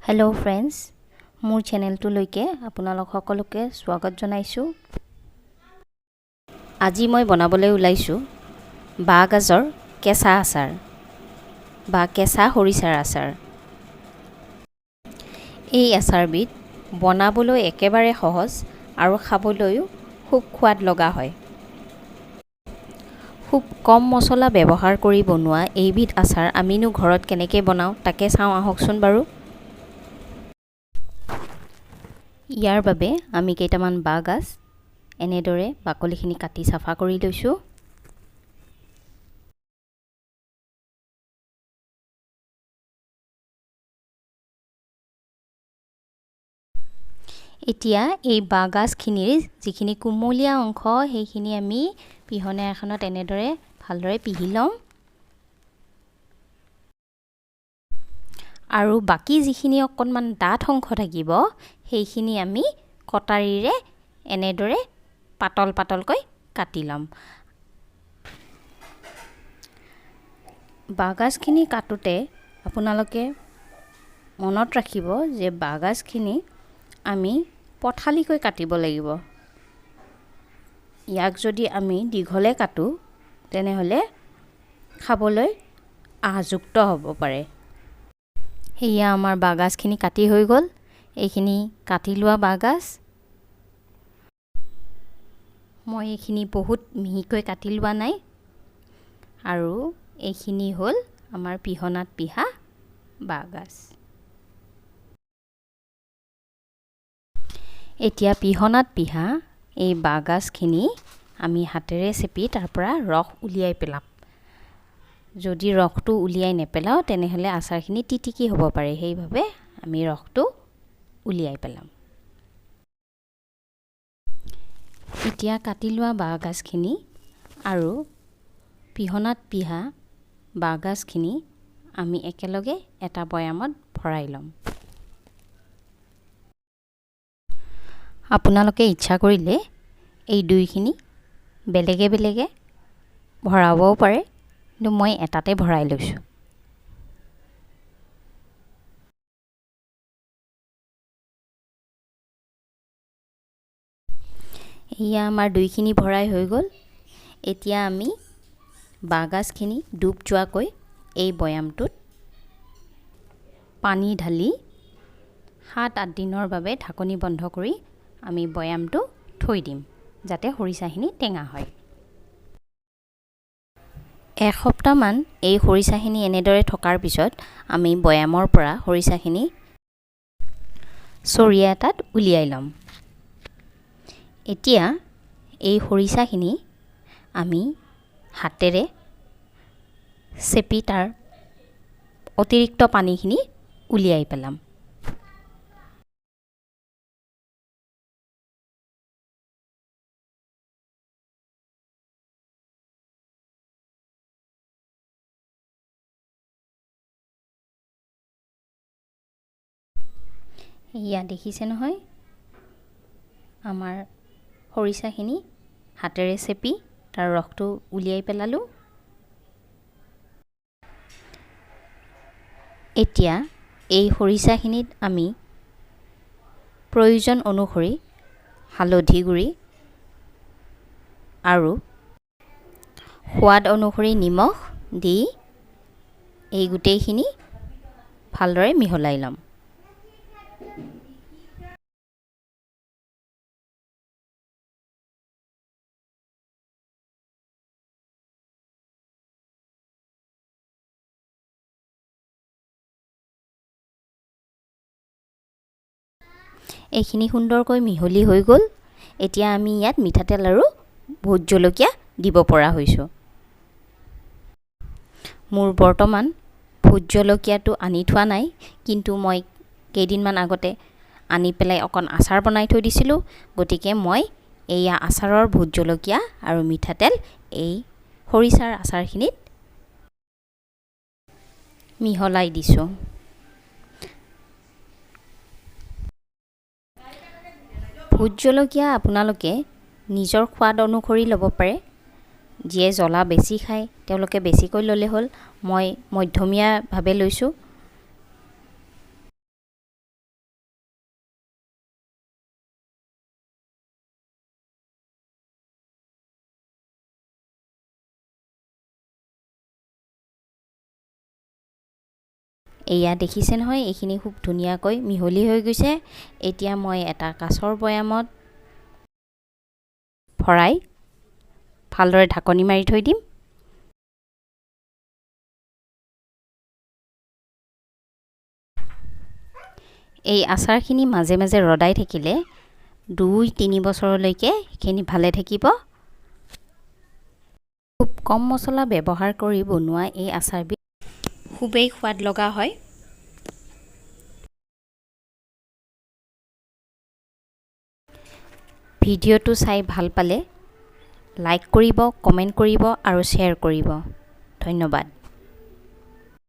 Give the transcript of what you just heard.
Hello' friends, মোৰ চেনেলটোলৈকে আপোনালোক সকলোকে স্বাগত জনাইছোঁ। আজি মই বনাবলৈ ওলাইছোঁ বাঁহগাজৰ কেঁচা আচাৰ বা কেঁচা খৰিচাৰ আচাৰ। এই আচাৰবিধ বনাবলৈ একেবাৰে সহজ আৰু খাবলৈও খুব সোৱাদ লগা হয়। খুব কম মছলা ব্যৱহাৰ কৰি বনোৱা এইবিধ আচাৰ আমিনো ঘৰত কেনেকৈ বনাওঁ, তাকে চাওঁ আহকচোন বাৰু। ইয়াৰ বাবে আমি কেইটামান বাঁহগাজ এনেদৰে বাকলিখিনি কাটি চাফা কৰি লৈছোঁ। এতিয়া এই বাঁহগাজখিনিৰ যিখিনি কুমলীয়া অংশ, সেইখিনি আমি পিহনা এখনত এনেদৰে ভালদৰে পিহি ল'ম আৰু বাকী যিখিনি অকণমান ডাঠ অংশ থাকিব, সেইখিনি আমি কটাৰীৰে এনেদৰে পাতল পাতলকৈ কাটি ল'ম। বাঁহগাজখিনি কাটোতে আপোনালোকে মনত ৰাখিব যে বাঁহগাজখিনি আমি পথালিকৈ কাটিব লাগিব। ইয়াক যদি আমি দীঘলে কাটো, তেনেহ'লে খাবলৈ আঁহযুক্ত হ'ব পাৰে। সেয়া আমাৰ বাঁহগাজখিনি কাটি হৈ গ'ল। এইখিনি কাটি লোৱা বাঁহগাজ মই এইখিনি বহুত মিহিকৈ কাটি লোৱা নাই। আৰু এইখিনি হ'ল আমাৰ পিহনাত পিহা বাঁহগাজ। এতিয়া পিহনাত পিহা এই বাঁহগাজখিনি আমি হাতেৰে চেপি তাৰ পৰা ৰস উলিয়াই পেলাম। যদি ৰসটো উলিয়াই নেপেলাওঁ, তেনেহ'লে আচাৰখিনি তিতিকি হ'ব পাৰে। সেইবাবে আমি ৰসটো উলিয়াই পেলাম। এতিয়া কাটি লোৱা বাঁহগাজখিনি আৰু পিহনাত পিহা বাঁহগাজখিনি আমি একেলগে এটা বৈয়ামত ভৰাই ল'ম। আপোনালোকে ইচ্ছা কৰিলে এই দুইখিনি বেলেগে বেলেগে ভৰাবও পাৰে, কিন্তু মই এটাতে ভৰাই লৈছোঁ। এয়া আমাৰ দুইখিনি ভৰাই হৈ গ'ল। এতিয়া আমি বাঁহগাজখিনি ডুব যোৱাকৈ এই বৈয়ামটোত পানী ঢালি 7-8 দিনৰ বাবে ঢাকনি বন্ধ কৰি আমি বৈয়ামটো থৈ দিম, যাতে খৰিচাখিনি টেঙা হয়। এসপ্তাহমান এই খৰিচাখিনি এনেদৰে থকাৰ পিছত আমি বৈয়ামৰ পৰা খৰিচাখিনি চৰিয়া এটাত উলিয়াই ল'ম। এতিয়া এই খৰিচাখিনি আমি হাতেৰে চেপি তাৰ অতিৰিক্ত পানীখিনি উলিয়াই পেলাম। এয়া দেখিছে নহয়, আমাৰ খৰিচাখিনি হাতেৰে চেপি তাৰ ৰসটো উলিয়াই পেলালোঁ। এতিয়া এই খৰিচাখিনিত আমি প্ৰয়োজন অনুসৰি হালধি গুড়ি আৰু সোৱাদ অনুসৰি নিমখ দি এই গোটেইখিনি ভালদৰে মিহলাই ল'ম। এইখিনি সুন্দৰকৈ মিহলি হৈ গ'ল। এতিয়া আমি ইয়াত মিঠাতেল আৰু ভোট জলকীয়া দিব পৰা হৈছোঁ। মোৰ বৰ্তমান ভোট জলকীয়াটো আনি থোৱা নাই, কিন্তু মই কেইদিনমান আগতে আনি পেলাই অকণ আচাৰ বনাই থৈ দিছিলোঁ। গতিকে মই এইয়া আচাৰৰ ভোট জলকীয়া আৰু মিঠাতেল এই খৰিচাৰ আচাৰখিনিত মিহলাই দিছোঁ। ভোট জলকীয়া আপোনালোকে নিজৰ সোৱাদ অনুসৰি ল'ব পাৰে। যিয়ে জ্বলা বেছি খায়, তেওঁলোকে বেছিকৈ ল'লে হ'ল। মই মধ্যমীয়াভাৱে লৈছোঁ। এয়া দেখিছে নহয়, এইখিনি খুব ধুনীয়াকৈ মিহলি হৈ গৈছে। এতিয়া মই এটা কাঁচৰ বৈয়ামত ভৰাই ভালদৰে ঢাকনি মাৰি থৈ দিম। এই আচাৰখিনি মাজে মাজে ৰ'দাই থাকিলে 2-3 বছৰলৈকে এইখিনি ভালে থাকিব। খুব কম মছলা ব্যৱহাৰ কৰি বনোৱা এই আচাৰবিধ খুবেই সোৱাদ লগা হয়। ভিডিঅ'টো চাই ভাল পালে লাইক কৰিব, কমেণ্ট কৰিব আৰু শ্বেয়াৰ কৰিব। ধন্যবাদ।